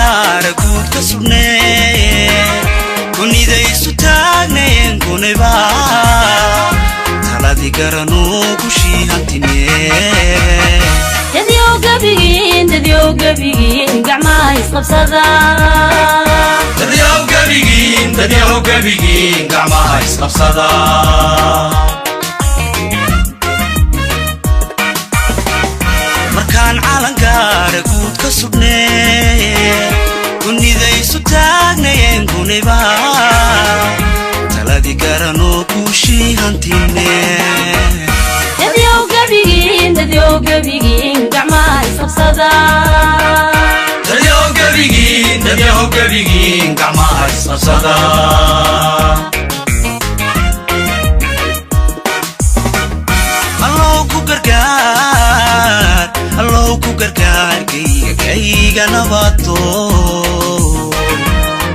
calangaara guud ka sudhnee, kunidaysu taagneen guniba taladii garanuu gushii hantine. Dadyow gabigiin, dadyow gabigiin, gacmaha isqabsada. Dadyow gabigiin, dadyow gabigiin, gacmaha isqabsada. Markaan calangaara guud ka sudhnee, kunidaysu taagnayeen guniba taladii garanuu guushii hantine. Dadyow gabigiin, dadyow gabigiin, gacmaha isqabsada. Dadyow gabigiin, dadyow gabigiin, gacmaha isqabsada. Allow ku gargaar, allow ku gargaar kayga, kayga nabato.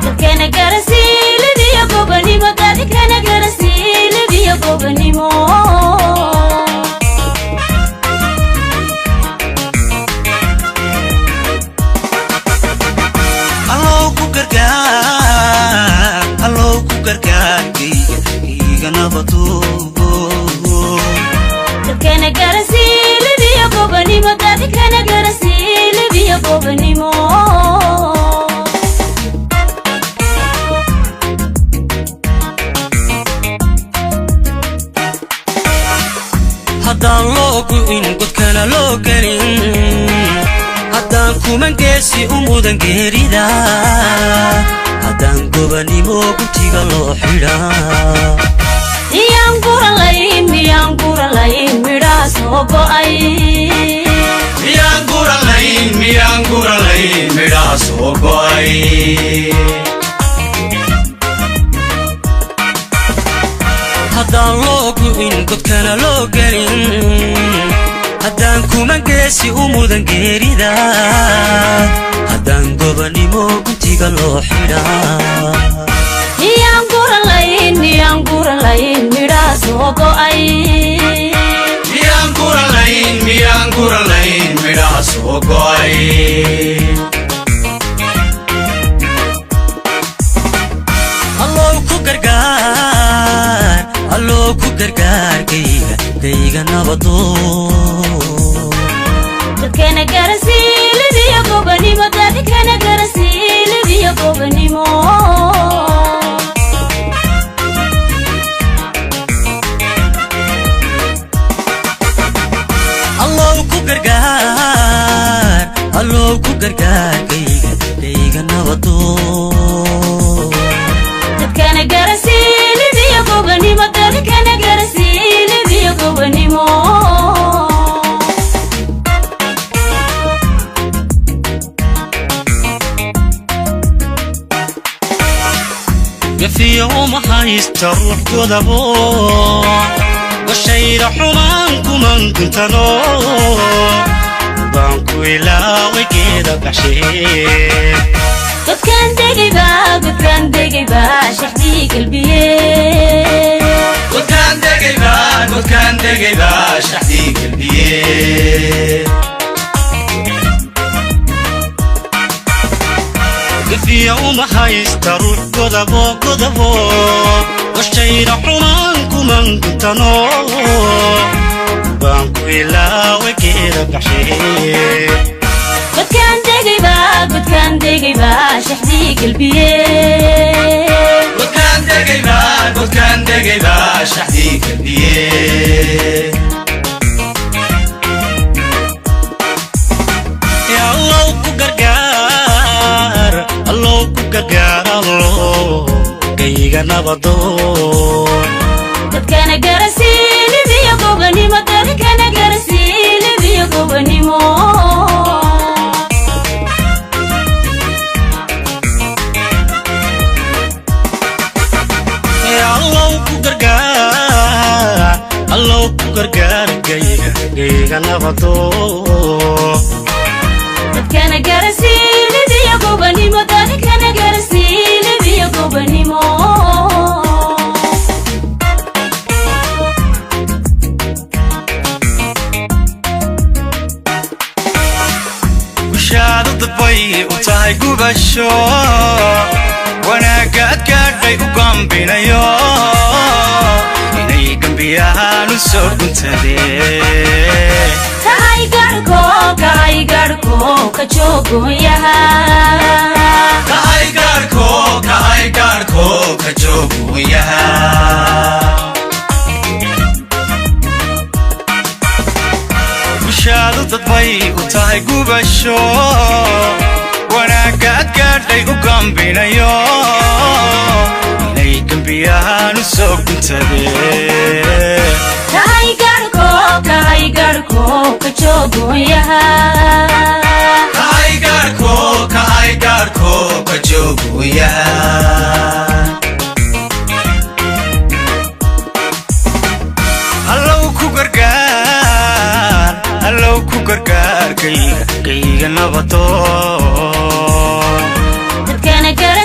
Dadkana garasiilibiyo gobanimo, dadkana garasiilibiyo gobanimo. Allow ku gargaar, allow ku gargaar kayga, kayga nabato. Dadkana garasiilibiyo gobanimo, dadkana garasiilibiyo gobanimo. Haddaan loo gu'in godkana loo gelin, haddaan kuman geesi u mudan geerida, haddaan gobanimo gutiga loo xidhaa. Miyaan guralayn, miyaan guralayn midhaha soo go'ay? Miyaan guralayn, miyaan guralayn midhaha soo go'ay? Haddaan loo gu'in godkana loo gelin, haddaan kuman geesi u mudan geerida, haddaan gobanimo gutiga loo xidhaa. Miyaan guralayn, miyaan guralayn midhaha soo go'ay? Miyaan guralayn, miyaan guralayn midhaha soo go'ay? Allow ku gargaar, allow ku gargaar kayga, kayga nabadoon. Dadkana garasiilibiyo gobanimo, dadkana garasiilibiyo gobanimo. Allow ku gargaar, allow ku gargaar kayga, kayga nabadoon. Dadkana garasiilibiyo gobanimo, dadkana garasiilibiyo gobanimo. Gafiyo uma haysta ruux godabo, gashayda xumaan kuman guntano, baan ku ilaaway geeda baxshee. Godkaan degayba, godkaan degayba shaxdii galbiye. Godkaan degayba, godkaan degayba shaxdii gelbiye. Gafiya uma haysta ruux godabo, godabo gashayda xumaan kuman guntano, baan ku ilaaway geeda baxshee. Godkaan degayba, godkaan degayba shaxdii galbiye. Godkaan degayba, godkaan degayba shaxdii gelbiye. Allow ku gargaar, allow ku gargaar, allow kayga nabadoon. Dadkana garasiilibiyo gobanimo, dadkana garasiilibiyo gobanimo. Allow ku gargaar, allow ku gargaar gayga, gayga nabadoon. Dadkana garasiilibiyo gobanimo, dadkana garasiilibiyo gobanimo. Gushaadu dadbay u tahay gubasho, wanaagga adgaadhay u gambinayo, inay gambiyahaan u soo guntadeen. Kahay garhko, kahay garhko, ka joogoyaha. Kahay gaarhko, kahay gaarhko, ka jooguyaha. Gushaadu dadbay u tahay gubasho, wanaagga adgaadhay u gambinayo, inay gambiyahaan u soo guntadeen. Kahay garhko, kahay garhko, ka joogoyaha. Kahay gaarhko, kahay gaarhko, ka jooguyaha. Allow ku gargaar, allow ku gargaar, kayga kayga nabadoon. Dadkana kala